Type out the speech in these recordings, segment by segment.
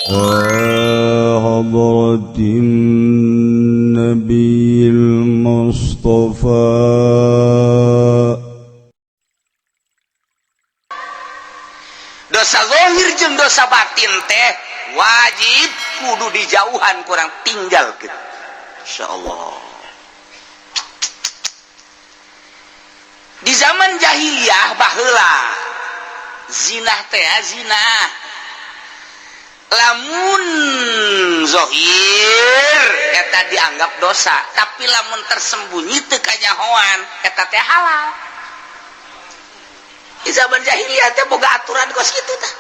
حضرة النبي المصطفى. Dosa zahir jeung dosa batin teh wajib kudu dijauhan, kurang tinggal gitu. Insyaallah di zaman jahiliyah baheula zinah teh zinah lamun zohir eta dianggap dosa, tapi lamun tersembunyi teu kanyahoan eta teh halal. Di zaman jahiliyah teh boga aturan kos kitu tah.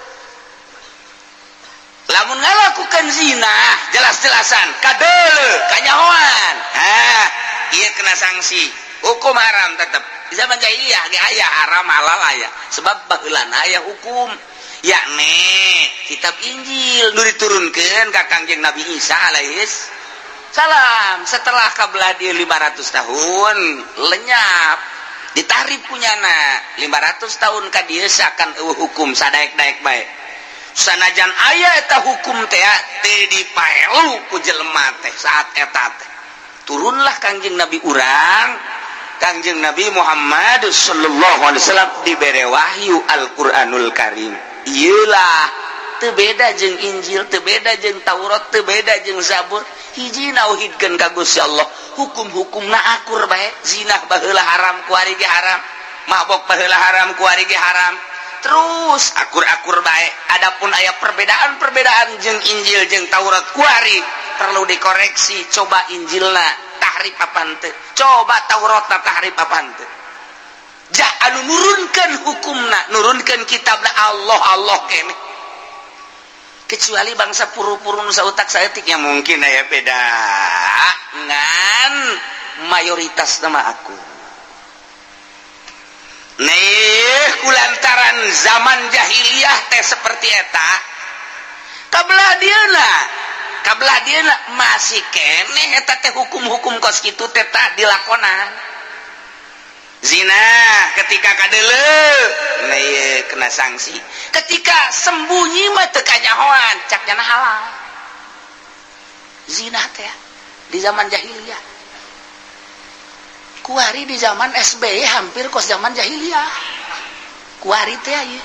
Lamun ngalakukan zina jelas-jelasan kadeuleu kanyahoan, ha ieu kena sanksi hukum haram tetep. Di zaman jahiliyah ge aya haram halal aya, sebab baheulana aya hukum, yakni kitab Injil nu diturunkeun ka Kangjeng Nabi Isa alaihis salam. Setelah kabelah dia 500 tahun lenyap, ditarik punyana 500 tahun ka dieu akan eueuh hukum sadaek-daek bae. Sanajan aya eta hukum teh teu dipaelu ku jelema teh. Saat eta teh turunlah Kangjeng Nabi urang, Kangjeng Nabi Muhammad sallallahu alaihi wasallam, dibere wahyu Al-Qur'anul Karim. Iyalah, teu beda jeung Injil, teu beda jeung Taurat, teu beda jeung Zabur, hiji nauhidkeun ka Gusti Allah, hukum-hukumna akur bae. Zina baheula haram, kuari ge haram, mabok baheula haram, kuari ge haram, terus akur-akur bae. Adapun aya perbedaan-perbedaan jeung Injil jeung Taurat kuari perlu dikoreksi. Coba Injilna tahrif apaan teu, coba Tauratna tahrif apaan teu. Ja anu nurunkeun hukumna, nurunkeun kitabna Allah Allah kene, kecuali bangsa puru-puru nu sautak saeutik ya mungkin aya beda, ngan mayoritas nama aku nih kulantaran zaman jahiliyah teh seperti eta. Kabelah dieuna, kabelah dieuna masih keneh eta teh hukum-hukum kos kitu teh tah dilakonan. Zina ketika kadeuleu nah ieu kena sanksi, ketika sembunyi mah teu kanyahoan cak nyana halal zina teh di zaman jahiliyah. Kuari di zaman SBY hampir kos zaman jahiliyah kuari teh ieu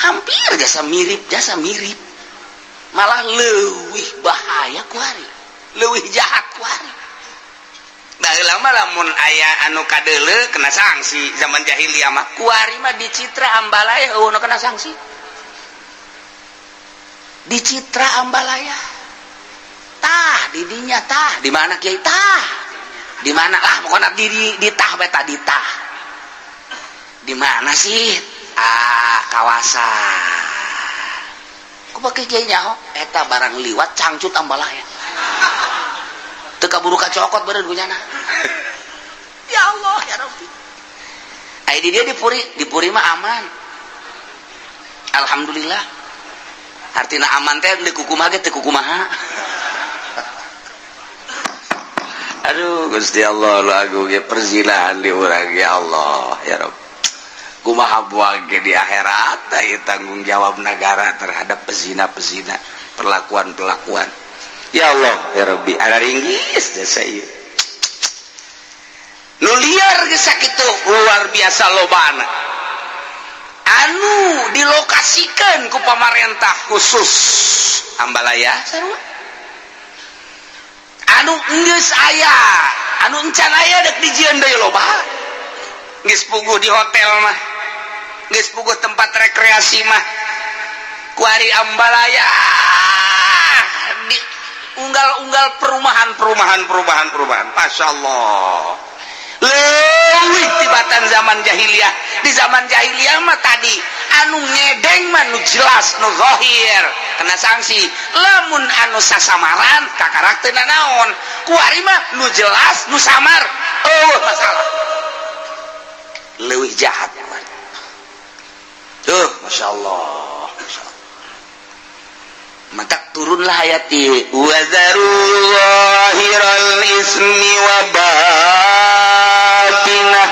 hampir jasa mirip, jasa mirip, malah leuwih bahaya kuari, leuwih jahat kuari. Baheula mah lamun aya anu kadeuleu kena sanksi zaman jahiliyah mah. Kuari mah di Citra Ambalaya eueuh nu kena sanksi. Di Citra Ambalaya tah di dinya tah di mana kiai tah di mana lah pokoknya di tah bae tah di tah di mana sih, ah kawasan ku pake kiai nyaho eta barang liwat cangcut Ambalaya teu kaburu kacokot beureun ku nyana. Ya Allah ya Rabbi, ai di dia di Puri, di Puri mah aman alhamdulillah. Artina aman teh di kukumaha ge teu kukumaha. Aduh Gusti Allah lu agung ge perzinahan di urang, ya Allah ya Rabb, kumaha buang ge di akhirat ieu tanggung jawab negara terhadap pezina-pezina, perlakuan-perlakuan. Ya Allah ya Rabbi, ada ringgis jasa ieu nu liar geus sakitu luar biasa lobana anu dilokasikan ku pamarentah khusus Ambalaya sarua anu geus aya anu encan aya dek dijieun deui loba. Geus puguh di hotel mah, geus puguh tempat rekreasi mah. Kuari Ambalaya di unggal-unggal perumahan perumahan perumahan perumahan, Masya Allah, leuwih tibatan zaman jahiliyah. Di zaman jahiliyah mah tadi anu ngedeng mah nu jelas nu zahir kena sanksi, lamun anu sasamaran kakarak teu nanaon. Kuari mah nu jelas nu samar eueuh masalah, leuwih jahat kuari tuh. Masya Allah, Masya Allah. Maka turunlah ayat ieu, wazaru zahiral ismi wa batinah,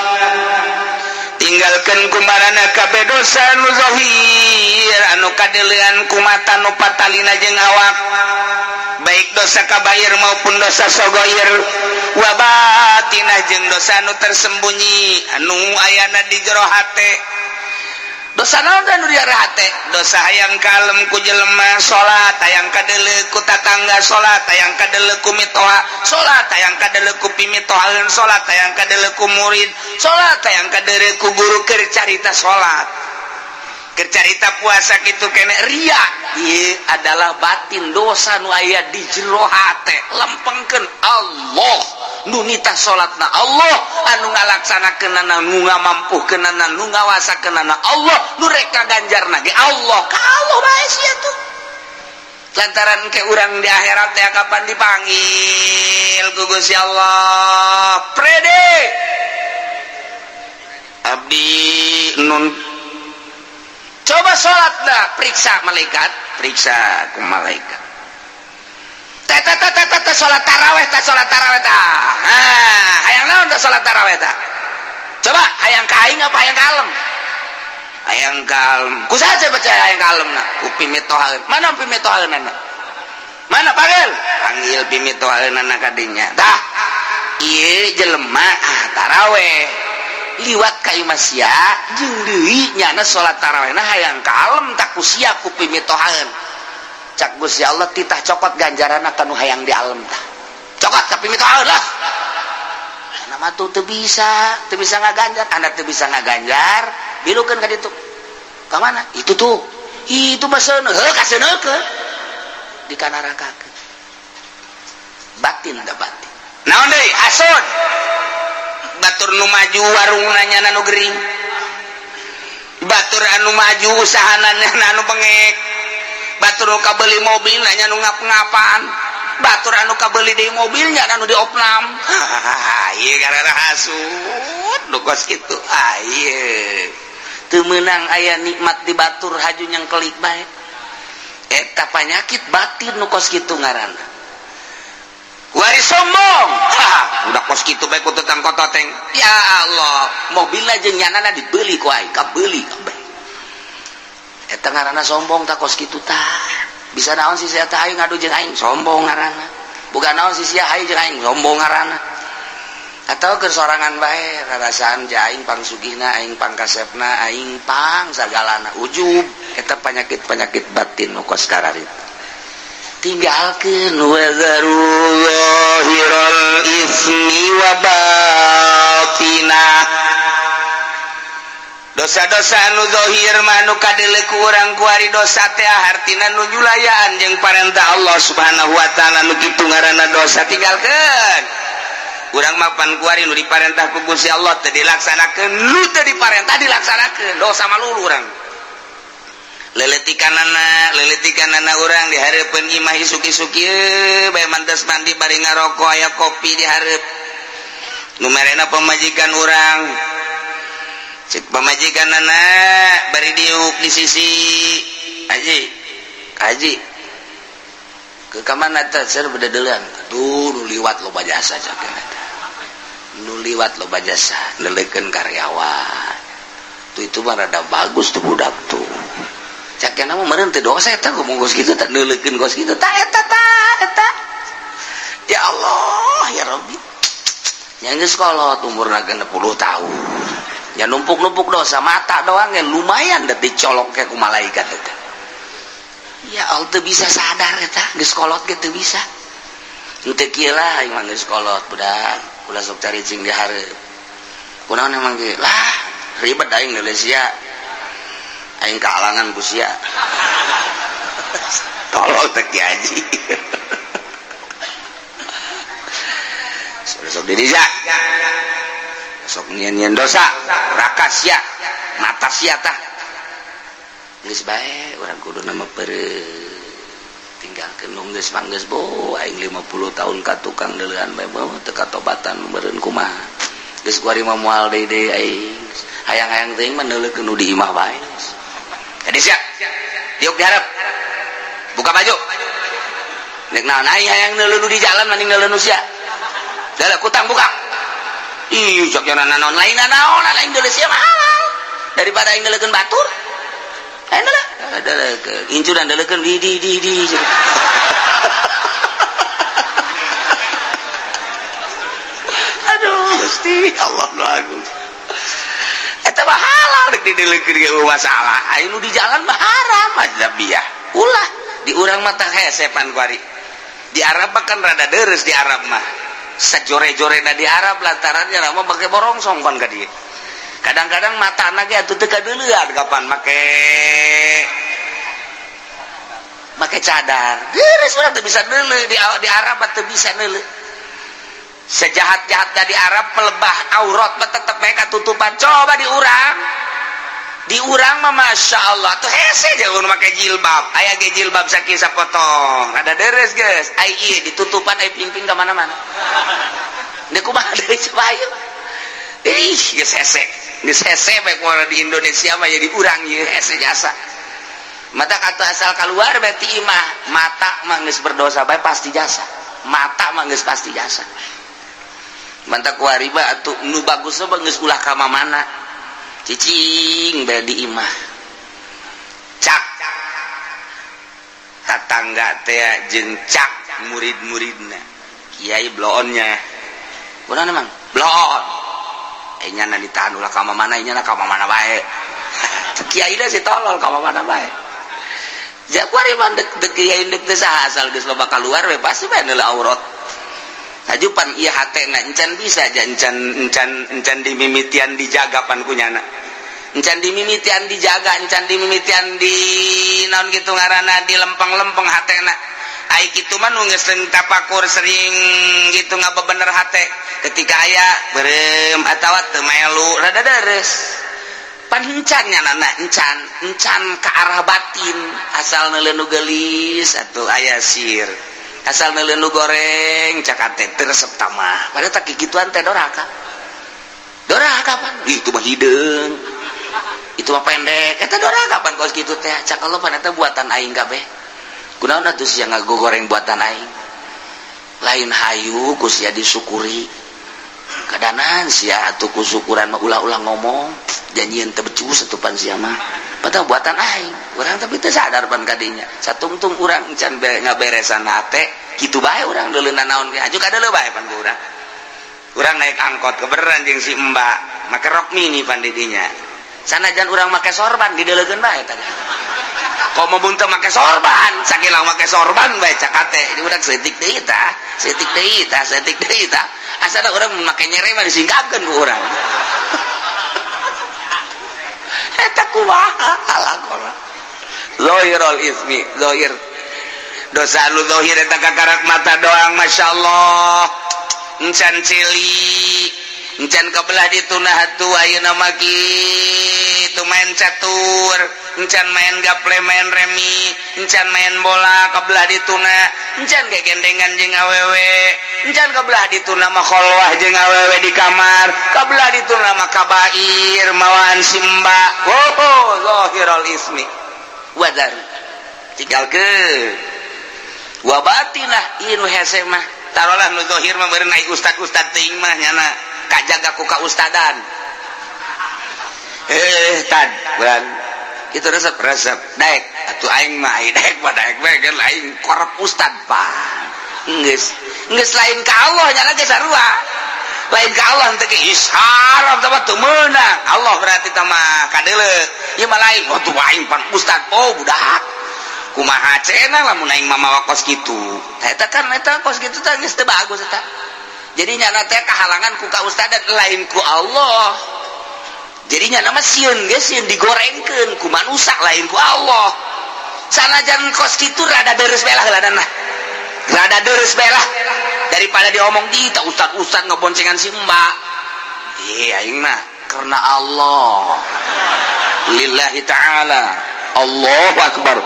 tinggalkan. Tinggalkeun kumarana kabeh dosa anu zahir, anu kadeulean ku mata, nu patalina jeung awak, baik dosa kabair maupun dosa sogoir, wa batinah jeung dosa anu tersembunyi, anu ayana di jero hate. Dosa naon nu di hate? Dosa hayang kalem ku jelema salat, hayang kadeuleu ku tatangga salat, hayang kadeuleu ku mitoha salat, hayang kadeuleu ku pimitohaeun salat, hayang kadeuleu ku murid salat, hayang kadeuleu ku guru keur carita salat, keur carita puasa, kitu kene ria. Ieu adalah batin, dosa nu aya di jero hate. Lempengkeun, Allah nu nitah salatna, Allah anu ngalaksanakeunana, nu ngamampuhkeunana, nu ngawasakeunana, Allah nu rek ngaganjarna ge Allah. Ka Allah bae sia tuh, lantaran ke urang di akhirat teh kapan dipanggil ku Gusti Allah, "Prede abdi nun, coba sholat dah." Periksa malaikat, periksa ku malaikat. "Teh teh teh teh teh, sholat taraweh teh, sholat taraweh teh. Ah, hayang naon teh sholat taraweh teh? Coba, hayang ka aing apa hayang kalem?" "Hayang kalem." "Ku saja baca hayang kalem na?" "Ku pimitohaeun." "Mana pimitohaeunana? Mana? Panggil, panggil pimitohaeunana kadinya." Tah, ieu jelema ah taraweh liwat ka imah sia jeung deui nyana salat tarawehna hayang kalem tak ku sia, ku pimitohaeun. Cak Gusti Allah, "Titah cokot ganjaranna kanu hayang di alem tah, cokot ka pimitohaeun lah." Nama tuh teu bisa, teu bisa ngaganjar. Anda teu bisa ngaganjar, bilukeun ka ditu. Ka mana itu tuh? Itu mah seuneu heuh, kaseuneukeun di kanarakakeun. Batin da batin. Naon deui? Hasud. Batur nu maju warung nanya nu gering, batur anu maju usahana anu bengek, batur nu kabeli mobil nanya nu ngap-ngapan, batur anu kabeli deui mobilnya anu diopnam. Ieu karena hasud nu kos kitu. Ah, ieu teu meunang aya nikmat di batur, haju nyangkelik bae. Eta panyakit batin nu kos kitu ngaranna. Wari sombong. Udah kos kitu bae kututang kototeng. Ya Allah, mobilna jeung nyanana dibeli ku aing, kabeli kabeh. Eta ngaranna sombong tak kos kitu tah. Bisa naon sih sia teh, aing ngadu jeung aing, sombong ngaranna. Bukan naon sih sia, aing jeung aing, sombong ngaranna. Atau keur sorangan bae rarasaan ja aing pang sugihna, aing pang kasepna, aing pang sagalana, ujub. Eta penyakit-penyakit batin nu kos kararitu. Tinggalkeun. Wadzaru zahiral ismi wa batinah. Dosa-dosa anu zahir mah anu kadeuleu ku urang kuari. Dosa teh hartina nu nyulayaan jeung parentah Allah Subhanahu wa taala, nu kitu ngaranna dosa. Tinggalkeun. Urang mah pan kuari nu diparentah ku Gusti Allah teu dilaksanakeun, nu teu diparentah dilaksanakeun, dosa malulu urang. Leletikanana, leletikanana urang di hareupeun imah, isuk-isuk ieu bae mantas mandi bari ngarokok, aya kopi di hareup nu merena pamajikan urang. Cek pamajikanana bari diuk di sisi, "Haji, haji, ke kamana teh?" "Ser bededeulean tuh, nu liwat loba jasa." Cek eta, "Nu liwat loba jasa, leleukeun karyawan tuh. Itu mah rada bagus tuh budak tuh." Cak mah meureun teu dosa eta ngomong kos kitu tah, neuleukeun kos kitu tah, eta tah, eta. Ya Allah, ya Rabbi, yang geus kolot umurna 60 tahun ya, numpuk-numpuk dosa. Mata doang yang lumayan dah dicolok kayak ku malaikat eta. Ya Allah, teu bisa sadar eta, geus kolot ge teu bisa. Henteu kieu lah, aing mah geus kolot, budak ulah sok caricing di hareup. Kunaon emang ge lah, ribet aing neuleus sia, aing kahalangan ku sia. Tolol teh Ki Haji. Sok diri sia, sok nyian-nyian dosa raka sia, mata sia tah. Geus bae, urang kudu nama pere tinggalkeun nu geus manggeus. Bo aing 50 tahun ka tukang deuleuan bae, teu katobatan, meureun kumaha. Geus kuari mah moal deui deui aing. Hayang-hayang teuing mah neuleukeun nu di imah bae. Jadi siap, diuk diharap, buka baju. Nek naon, aing hayang neuleuh nu di jalan mending neuleuh nu sia. Dalah kutang buka. Ih, cok jangan naon lain, naon lain deuleuh sia mah halal. Daripada aing deuleukeun batur. Aing lah, deleukeun. Incuran deleukeun di di di di. Aduh, Gusti Allah nu agung. Eta mah halal rek dideleukeun ge masalah. Aya nu di jalan mah haram ajnabiyah. Ulah di urang mah tah hesepan kuari. Di Arab mah kan rada deres di Arab mah. Sajore-jorena di Arab lantarannya mah make borongsong pan ka dieu. Kadang-kadang matana ge atuh teu kadeuleuan kapan make make cadar. Deres urang teu bisa deuleu di Arab mah teu bisa deuleu. Sejahat-jahatnya di Arab melebah aurat mah tetep mereka tutupan. Coba di urang. Di urang mah Masya Allah tuh hese jangan make jilbab. Aya ge jilbab sakieu sapotong. Rada deres geus. Ai ieu ditutupan ai pingping ka mana-mana. Deuk kumaha deui coba ayo. Ih, geus hese. Geus hese bae kumaha di Indonesia mah jadi urang ieu hese jasa. Mata kata asal keluar berarti imah mata mah geus berdosa bae pasti jasa. Mata mah geus pasti jasa. Mantap kuari mah atuh nu bagus mah geus ulah ka mana. Cicing bae di imah. Cak tatangga teh jeung cak murid-muridna. Kiai bloonnya. Kunaon emang? Bloon. Nyana ditahan ulah ka mana, nyana ka mana bae. Kiai dah si tolol ka mana bae. Ja kuari mah dek dek kiai dek teh saha asal geus loba kaluar we pasti bae neuleuh aurat. Hajupan ieu hatena encan bisa aja encan encan encan dimimitian dijaga pan ku nyana. Encan dimimitian dijaga, encan dimimitian di naon kitu ngaranna di lempeng-lempeng hatena. Ai kitu mah nu geus sering tapakur sering gitu ngabebener hate. Ketika aya beureum atawa teu melu rada deres. Pan encan nyana encan, encan ke arah batin asal neuleuh nu geulis atuh aya sir. Asal neuleuh nu goreng cak teh teu resep tamah. Padahal tak kikituan teh doraka. Doraka pan. Ih, itu mah hideung. Itu mah pendek. Eta doraka pan kos kitu teh. Cak Allah pan eta buatan aing kabeh. Kunaon atuh sia ngagogoreng buatan aing. Lain hayu ku sia disyukuri. Kadanan sia atuh ku syukuran mah ulah-ulah ngomong. Janjian teu becus atuh pan sia mah. Padahal buatan aing. Urang tapi teu sadar pan kadinya. Satungtung urang encan ngaberesan hate, kitu bae urang deuleuh naon ge. Aju kadeuleuh bae pan ku urang. Urang naik angkot kebeneran jeung si Mbak, make rok mini pan di dinya. Sanajan urang make sorban dideuleukeun bae tadi. Komo mun teu make sorban, sakilang make sorban bae cak hate. Di urang seutik deui tah, seutik deui tah, seutik deui tah. Asana urang make nyere mah disingkapkeun ku urang. Eta kumaha alakona. Zahirul ismi, zahir. Dosa lu zahir eta kakarak mata doang masyaallah. Encan cili, encan kebelah ditunah atuh ayeuna mah kitu main catur, encan main gaple, main remi, encan main bola kebelah dituna, encan gegendengan jeung awewe, encan kebelah dituna mah kholwah jeung awewe di kamar, kebelah dituna mah kabair mawaan simba. Oh, zahirul ismi. Wadar. Tinggalkeun. Wa batinah ieu nu hese mah. Tarolah nu zahir mah meureun ai ustad-ustad teuing mah nyana kajaga ku kaustadan. Tad, bulan itu resep-resep daek atuh aing mah ai daek mah daek bae kan aing korep ustad pan. Geus geus lain ka Allah nyana ge sarua. Lain ka Allah teh ge haram teh mah teu meunang. Allah berarti teh mah kadeuleu. Ieu mah lain, oh tuh aing pan ustad. Oh budak. Kumaha cenah lamun aing mah mawa kos kitu. Tah eta kan eta kos kitu teh geus teu bagus eta. Jadi nyana teh kahalangan ku kaustadan lain ku Allah. Jadi nyana mah sieun geus sieun digorengkeun ku manusa lain ku Allah. Sanajan kos kitu rada deres bae lah heulanan mah. Rada deres bae lah daripada diomong di tah ustad-ustad ngeboncengan si mbak. Ih aing mah karena Allah. Lillahi ta'ala. Allahu akbar.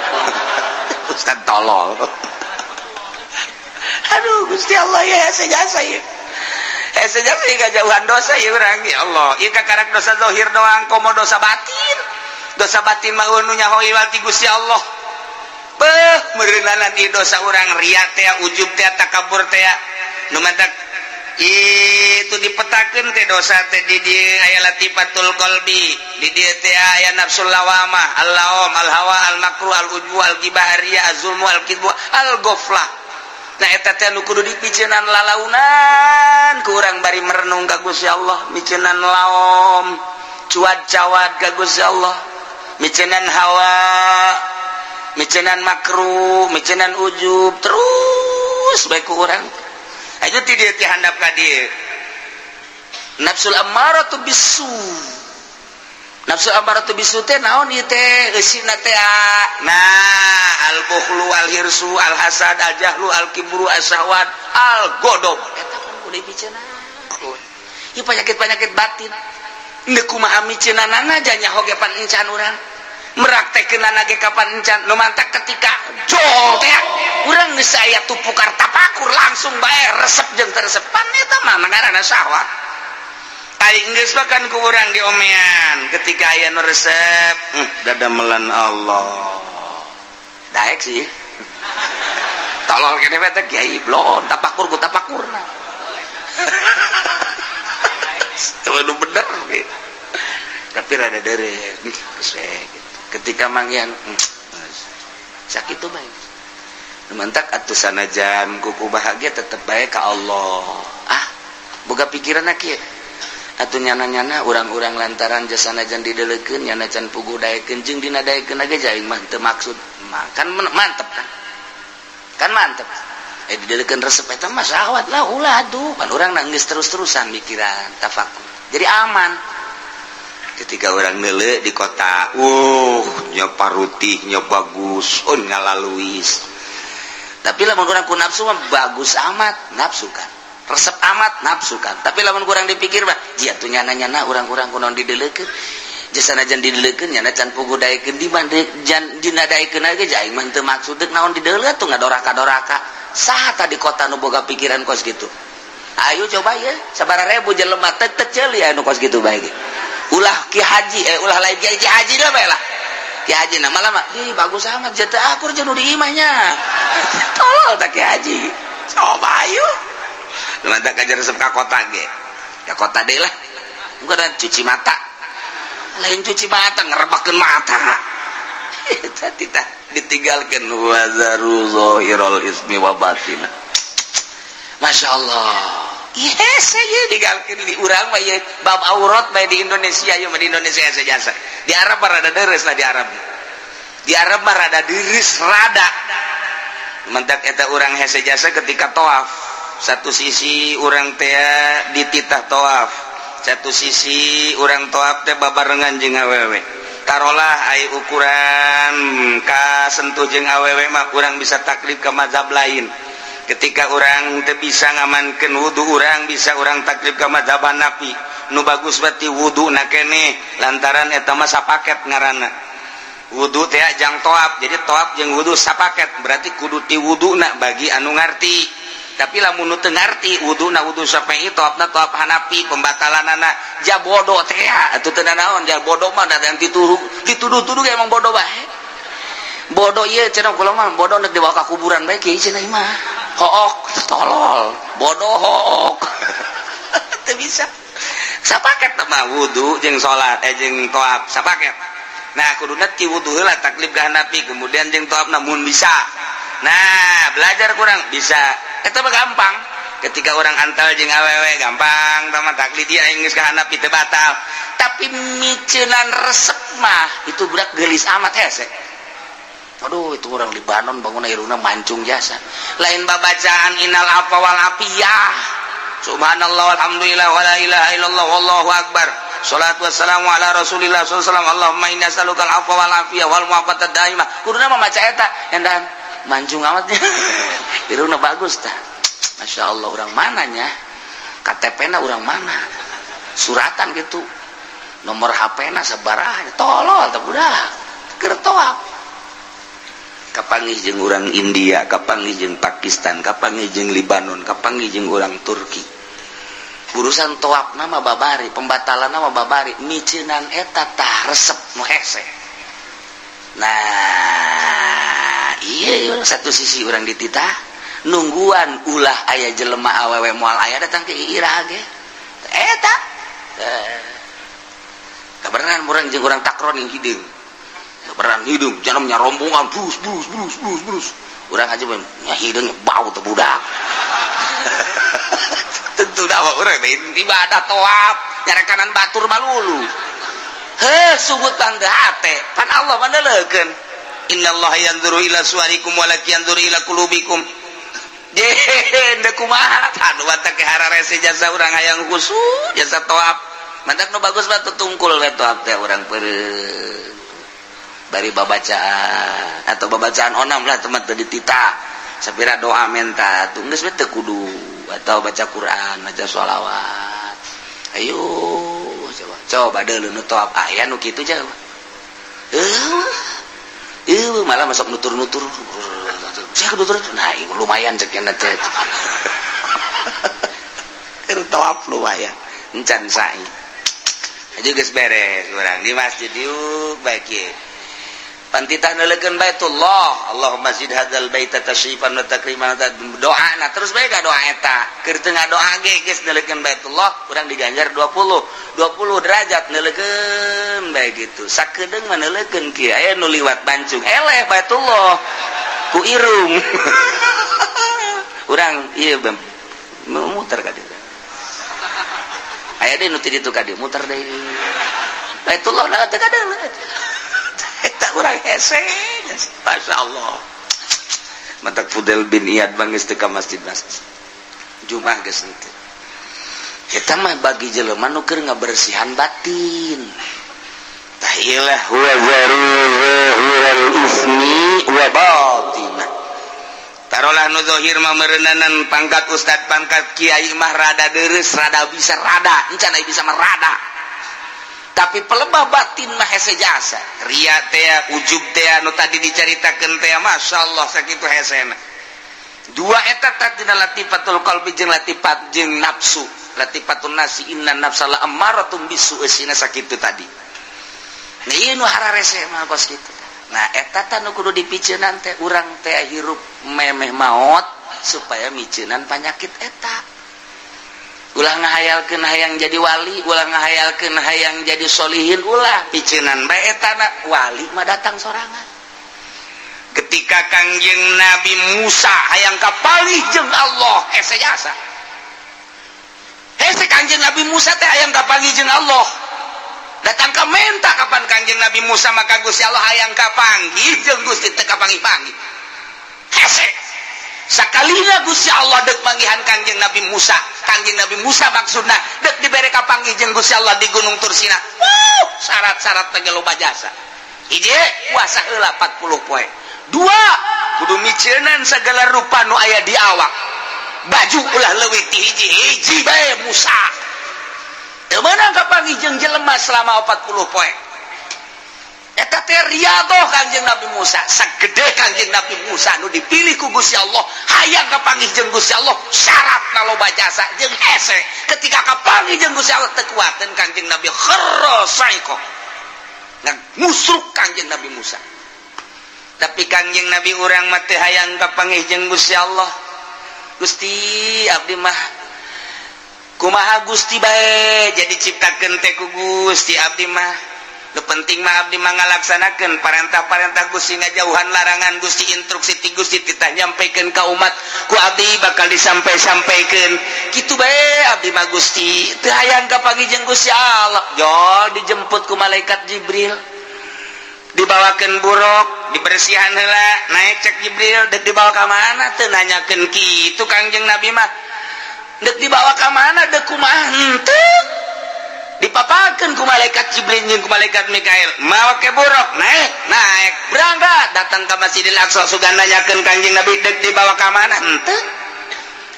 Ustad tolol. Aduh Gusti Allah ya hese jasa ya. Hese jasa ya kajauhan dosa ya urang ya Allah. Ieu kakarak dosa zahir doang komo dosa batin. Dosa batin mah nu nyaho iwal ti Gusti Allah. Beuh meureunana di dosa urang riya teh, ujub teh, takabur teh. Nu mantak Itu dipetakeun teh dosa teh di dieu aya latifatul qalbi, di dieu teh aya nafsul lawamah, al laom, al hawa, al makruh, al ujbu, al ghibah, riya, az zulmu, al kidbu, al ghaflah. Nah, eta teh nu kudu dipiceunan lalaunan ku urang bari merenung ka Gusti Allah, miceunan laom, cuad cawad ka Gusti Allah, miceunan hawa, miceunan makruh, miceunan ujub, terus bae ku urang. Ayo ti dieu, ti handap ka dieu. Nafsul ammaratu bisu. Nafsu ammaratu bisu teh naon ieu teh? Eusina teh, nah, al bukhlu, al hirsu, al hasad, al jahlu, al kibru, al syahwat, al godob. Eta kan kudu dipiceunan. Ieu penyakit-penyakit batin. Ndek kumaha miceunanana nyaho ge pan encan urang. Meraktekeunana ge kapan encan. Nu mantak ketika jol teh urang geus aya tupukar tapakur langsung bae resep jeung teu resep, pan eta mah ngaranna syahwat. Ari geus bahkan ku urang diomean ketika aya nu resep, dadamelan Allah. Daek sih. Tolol kene teh kiai blon tapakur ku tapakurna. Itu bener gitu. Tapi rada dere gitu. Ketika manggihan sakit tuh baik. Mantak atuh sanajan kuku bahagia tetep baik ke Allah. Ah, boga pikiran kieu. Atuh nyana-nyana urang-urang lantaran jasa sanajan didelekeun, nyana can puguh daekeun jeung dina daekeun ge aing mah teu maksud. Kan mantep kan? Kan mantep. Eh, didelekeun resep eta mah syahwat lah, ulah atuh. Pan urang geus terus-terusan mikiran tafakur. Jadi aman. Ketika orang nele di kota, nya parutihnya bagus, oh, ngalaluis. Tapi lamun urang ku nafsu mah bagus amat, nafsu kan. Resep amat, nafsu kan. Tapi lamun kurang dipikir mah, jia tuh nyana-nyana urang-urang kunaon didelekeun. Jasa najan didelekeun nyana can puguh daekeun di jan dina daekeun ge aing mah teu maksud deuk naon didelekeun tuh ngadoraka-doraka. Saha tadi kota nu boga pikiran kos gitu? Ayo coba ya, sabaraha ribu jelema teu teu ceuli anu kos gitu bae ge. Ulah ki haji, eh, ulah lain ki haji lah bae lah. Ki haji nama lama, ih, bagus amat jatuh akur jeung nu di imahnya. Tolol tak ki haji. Coba ayo. Mantap aja resep ka kota ge. Ka kota deh lah. Bukan cuci mata. Lain cuci mata, ngerebakeun mata. Eta tidak ditinggalkan wazaru zahirul ismi wa batina. Masya Allah. Yes, saya digalkeun di urang mah ieu bab aurat bae di Indonesia, ieu mah di Indonesia saja. Di Arab mah rada deres lah di Arab. Di Arab mah rada deres rada. Mentak eta urang hese jasa ketika toaf. Satu sisi urang teh dititah toaf. Satu sisi urang toaf teh babarengan jeung awewe. Tarolah ai ukuran ka sentuh jeung awewe mah urang bisa taklid ke mazhab lain. Ketika orang teu bisa ngamankeun wudu, urang bisa urang taklid ke mazhab Hanafi. Nu bagus berarti wudu na kene lantaran eta mah sapaket ngaranna. Wudu teh jang toaf, jadi toaf jeung wudu sapaket, berarti kudu ti wuduna bagi anu ngarti. Tapi lamun nu teu ngarti, wuduna wudu Syafi'i, toafna toaf Hanafi, pembatalanana ja bodoh teh atuh teu naon, ja bodoh mah da yang dituduh dituduh-tuduh emang bodoh bae. Bodoh ieu cenah kula mah bodoh nek dibawa ka kuburan bae kieu cenah mah. Hook tolol, bodoh hook. Teu bisa. Sapaket mah wudu jeung salat, eh, jeung toaf sapaket. Nah, kuduna ti wudu heula taklid ka Hanafi, kemudian jeung toaf namun bisa. Nah, belajar kurang bisa. Eta mah gampang. Ketika orang antal jeung awewe gampang, tama taklid dia geus ka Hanafi teu batal. Tapi miceunan resep mah itu budak geulis amat hese. Aduh, itu orang Libanon bangun irungna mancung jasa. Lain babacaan innal afwa wal afiyah. Subhanallah, alhamdulillah, wala ilaha illallah, wallahu akbar. Salatu wassalamu ala Rasulillah sallallahu alaihi wasallam. Allahumma inna as'aluka al-afwa wal afiyah wal mu'afata daimah. Kuduna mah maca eta, endan mancung amatnya. Irungna bagus tah. Masya Allah, orang mananya? KTP na orang mana? Suratan gitu. Nomor HP na sabaraha? Tolol tah budak. Keur toaf. Kapanggih jeung urang India, kapanggih jeung Pakistan, kapanggih jeung Libanon, kapanggih jeung urang Turki. Urusan toaf nama babari, pembatalan nama babari, miceunan eta tah resep nu hese. Nah, iya, satu sisi orang dititah, Nungguan ulah aya jelema awewe moal aya datang ke iraha ge eta. Kabeneran urang jeung urang takron yang hideung. Kabeneran hideung jangan rombongan brus brus brus brus brus. Urang aja nya hideung bau teh budak. Tentu dah urang ibadah tawaf nyarekanan batur malulu. Heh, sugut tangga hate pan Allah mandeleukeun. Innallaha yanzuru ila suwarikum walakin yanzuru ila qulubikum. Je kumaha aduh teh hararese jasa urang hayang khusyuk jasa tawaf. Mantak nu bagus mah tungkul we tawaf teh urang peureum. Bari babacaan atau babacaan onam lah teman teu ditita. Sapira doa menta tuh geus we teu kudu atau baca Quran, baca sholawat. Ayo coba coba deuleu nu tawaf aya nu kitu coba. Malah masuk nutur-nutur. Saya nutur, nah lumayan cek teh. Keur tawaf lumayan. Encan sa'i. Aja geus beres urang di masjid yuk baik ye. Pantitah neuleukeun Baitullah, Allahumma zid hadzal baita tasyrifan wa takriman, doa nah terus bae ka doa eta. Keur teu ngadoa ge geus neuleukeun Baitullah, urang diganjar 20 20 derajat neuleukeun bae gitu. Sakedeung mah neuleukeun kieu aya nu liwat bancung eleh Baitullah ku irung. Urang ieu muter ka dieu. Aya deui nu ti ditu ka dieu muter deui. Baitullah na teu kadeuleu. Eta urang hese, Masya Allah. Mantak Fudel bin Iyad bangis teu ka masjid-masjid. Jumat geus henteu. Eta mah bagi jelema nu keur ngabersihan batin. Tah ieu lah huwa zahiral ismi wa batinah. Tarolah nu zahir mah meureunanan pangkat ustad pangkat kiai mah rada deureuh, rada bisa rada, encan aya bisa mah rada. Tapi pelebah batin mah hese jasa. Ria teh, ujub teh nu tadi dicaritakeun teh, masyaallah sakitu hesena. Dua eta tadina latifatul qalbi jeung latifat jeung nafsu. Latifatun nafsi inna nafsa la ammaratum bisu eusina sakitu tadi. Nah ieu nu hararese mah kos kitu. Nah eta tah nu kudu dipiceunan teh urang teh hirup memeh maot supaya miceunan panyakit eta. Ulah ngahayalkeun hayang jadi wali, ulah ngahayalkeun hayang jadi solihin, ulah piceunan bae eta na wali mah datang sorangan. Ketika Kangjeng Nabi Musa hayang kapanggih jeung Allah, hese jasa. Hese Kangjeng Nabi Musa teh hayang kapanggih jeung Allah. Datang ka menta kapan Kangjeng Nabi Musa maka Gusti Allah hayang kapanggih jeung Gusti teu kapanggih-panggih. Hese. Sakalina Gusti Allah dek manggihan Kangjeng Nabi Musa. Kangjeng Nabi Musa maksudna dek dibere kapanggih jeung Gusti Allah di Gunung Tursina. Wuh, syarat-syarat teh loba jasa. Hiji, puasa heula 40 poe. Dua, kudu miceunan segala rupa nu aya di awak. Baju ulah leuwih ti hiji, hiji bae Musa. Teu meunang kapanggih jeung jelema selama 40 poe. Eta teh riyadhah Kangjeng Nabi Musa. Sagede Kangjeng Nabi Musa nu dipilih ku Gusti Allah, hayang kapanggih jeung Gusti Allah, syaratna loba jasa jeung hese. Ketika kapanggih jeung Gusti Allah teu kuateun Kangjeng Nabi kharra sa'iqa. Ngusruk Kangjeng Nabi Musa. Tapi Kangjeng Nabi urang mah teu hayang kapanggih jeung Gusti Allah. Gusti abdi mah kumaha Gusti bae jadi ciptakeun teh ku Gusti abdi mah. Nu penting mah abdi mah ngalaksanakeun parentah-parentah Gusti, ngajauhan larangan Gusti, instruksi ti Gusti titah nyampaikan ka umat ku abdi bakal disampai-sampaikeun. Kitu bae abdi mah Gusti, teu hayang kapanggih jeung Gusti Allah. Jol dijemput ku malaikat Jibril. Dibawakeun buruk, dibersihan heula, naik cek Jibril, dek dibawa ka mana teu nanyakeun kitu Kangjeng Nabi mah. Dek dibawa ka mana dek kumaha henteu. Dipapakeun ku malaikat Jibril jeung ku malaikat Mikail. Mawa ke buruk, naik, naik, berangkat datang ke Masjidil Aqsa sugan nanyakeun Kangjeng Nabi dek dibawa ka mana henteu.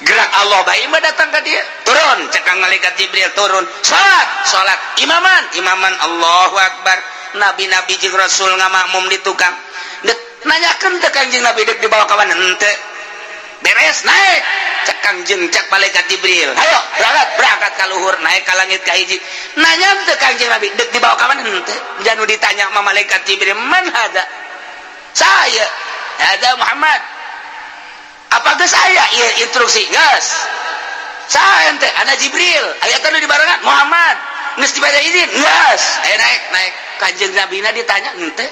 Gerak Allah bae mah datang ka dia. Turun cek kang malaikat Jibril turun. Salat, salat, imaman, imaman Allahu Akbar. Nabi-nabi jeung Rasul ngamakmum di tukang. Dek nanyakeun teh Kangjeng Nabi dek dibawa ka mana henteu. Beres naik cek Kangjeng cek malaikat Jibril. Hayo berangkat, berangkat ka luhur naik ka langit ka hiji. Nanya teh Kangjeng Nabi dek dibawa ka mana henteu. Janu ditanya sama malaikat Jibril, "Man hada?" Saya, "Hada Muhammad." Apa geus aya ieu instruksi? Geus. Saha ente? Ana Jibril. Aya teh nu dibarengan Muhammad. Geus dibere izin? Geus. Aya naik, naik. Kanjeng Nabina ditanya henteu.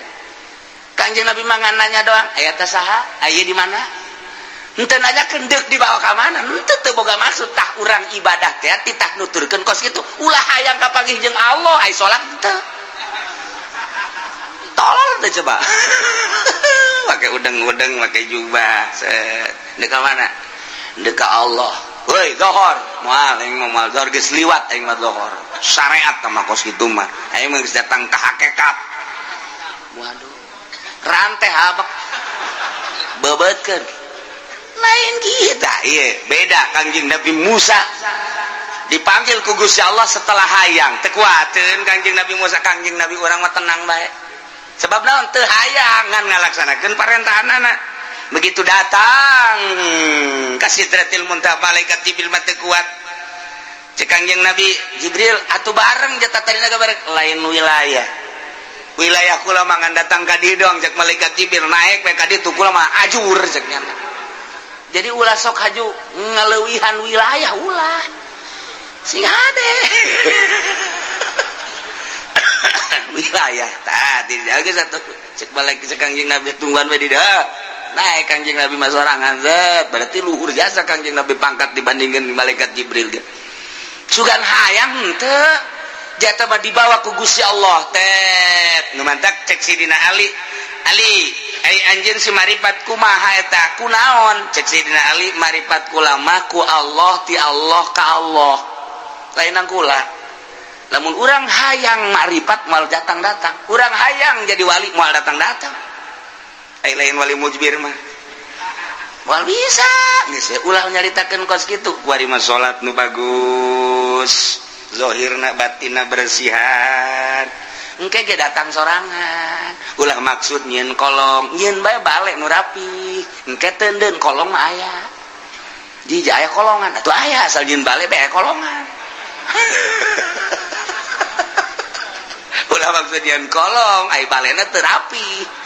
Kanjeng Nabi mah ngan nanya doang, aya teh saha? Aya di mana? Henteu nanya deuk dibawa ka mana? Henteu, teu boga maksud. Tah, urang ibadah teh titah nuturkeun kos kitu. Ulah hayang kapanggih jeung Allah, ai salat henteu. Tolol teh coba. Pakai udeng-udeng, pakai jubah. Set. Deuk ka mana? Deuk ka Allah. Woi, zohor. Moal aing mah, moal zohor, geus liwat aing mah zohor. Syariat mah kos kitu mah. Aing mah geus datang ka hakikat. Waduh. Rantai habak. Bebeutkeun. Lain kita, iya, beda. Kangjeng Nabi Musa dipanggil ku Gusti Allah setelah hayang, teu kuateun Kangjeng Nabi Musa. Kangjeng Nabi urang mah tenang bae. Sebab naon? Teu hayang, ngan ngalaksanakeun parentahanana. Begitu datang ka Sidratil Muntaha, malaikat Jibril mah teu kuat. Cek Kangjeng Nabi Jibril, atuh bareng jatah tadina bareng, lain wilayah. Wilayah kula mah ngan datang ka dieu doang, cek malaikat Jibril, naik we ka ditu, kula mah ajur, cek nya. Jadi ulah sok haju ngaleuwihan wilayah, ulah. Sing hade. Wilayah tah tidak geus atuh, cek balik cek Kangjeng Nabi, tungguan we di dieu. Naik Kangjeng Nabi mah sorangan, zet. Berarti luhur jasa Kangjeng Nabi pangkat dibandingkan malaikat Jibril ge. Sugan hayang henteu. Jatah mah dibawa ku Gusti Allah tet. Nu mantak cek Sidina Ali, Ali, ai anjeun si maripat kumaha eta? Kunaon? Cek Sidina Ali, maripat kula mah ku Allah, ti Allah ka Allah. Lainan kula. Lamun urang hayang maripat moal datang-datang. Urang hayang jadi wali moal datang-datang. Ai lain wali mujbir mah. Moal bisa. Geus we ulah nyaritakeun kos kitu. Kuari mah salat nu bagus. Zohirna batinna bersihan. Engke ge datang sorangan. Ulah maksud nyieun kolong, nyieun bae balik nu rapi. Engke teundeun kolong mah aya. Jija aya kolongan, atuh aya asal nyieun balik bae aya kolongan. Ulah maksud nyieun kolong, ai balena teu rapi.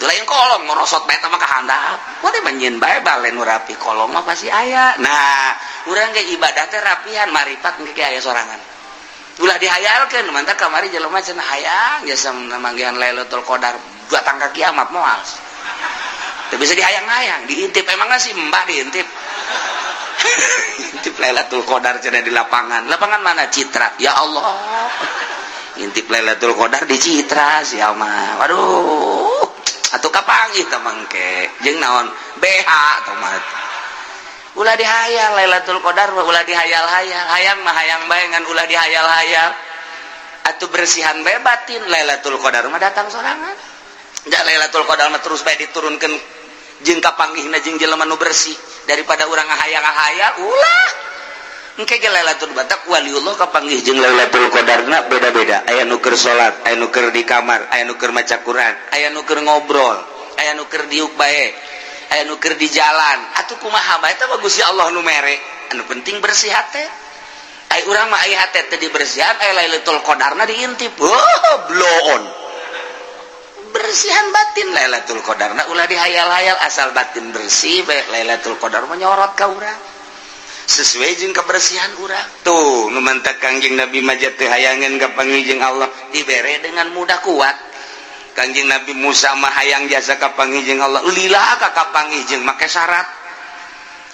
Teu lain kolong ngorosot bae mah ka handap. Kuari mah nyieun bae bale nu rapi, kolong mah pasti aya. Nah, urang ge ibadah teh rapihan, maripat engke ge aya sorangan. Ulah dihayalkeun, mantap kamari jelema cenah hayang jasa manggihan Lailatul Qadar datang ka kiamat moal. Teu bisa dihayang-hayang, diintip emangnya sih mbah diintip. Intip Lailatul Qadar cenah di lapangan. Lapangan mana? Citra. Ya Allah. Intip Lailatul Qadar di Citra sia mah. Waduh. Atuh kapanggih teh mangke. Jeung naon? BH tah mah. Ulah dihayal Lailatul Qadar mah, ulah dihayal-hayal. Hayang mah hayang bae, ngan ulah dihayal-hayal. Atuh bersihan bae batin, Lailatul Qadar mah datang sorangan. Da Lailatul Qadar mah terus bae diturunkeun jeung kapanggihna jeung jelema nu bersih daripada urang ngahayang-ngahayal ulah. Engke ge Lailatul Batak waliullah kapanggih jeung Lailatul Qadarna beda-beda. Aya nu keur salat, aya nu keur di kamar, aya nu keur maca Quran, aya nu keur ngobrol, aya nu keur diuk bae, aya nu keur di jalan. Atuh kumaha bae eta mah Gusti Allah nu mere. Anu penting bersih hate. Ai urang mah ai hate teh dibersihan, ai Lailatul Qadarna diintip. Oh, bloon. Bersihan batin Lailatul Qadarna ulah dihayal-hayal, asal batin bersih bae Lailatul Qadar mah nyorot ka urang. Sesuai jeung kebersihan urang. Tuh, nu mantak Kangjeng Nabi mah teu hayangeun kapanggih jeung Allah dibere dengan mudah kuat. Kangjeng Nabi Musa mah hayang jasa kapanggih jeung Allah, lila ka kapanggih jeung make syarat.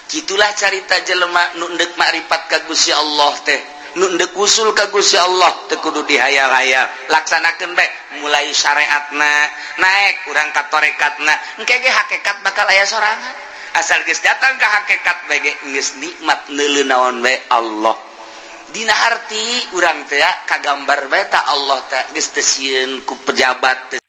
Gitulah carita jelema nu endek makrifat ka Gusti Allah teh, nu endek usul ka Gusti Allah teu kudu dihayal-hayal, laksanakeun bae mulai syariatna naik urang ka torekatna, engke ge hakikat bakal aya sorangan. Asal geus datang ka hakikat bae ge geus nikmat neuleu naon bae Allah. Dina harti urang teh kagambar bae ta Allah teh geus teu sieun ku pejabat teu.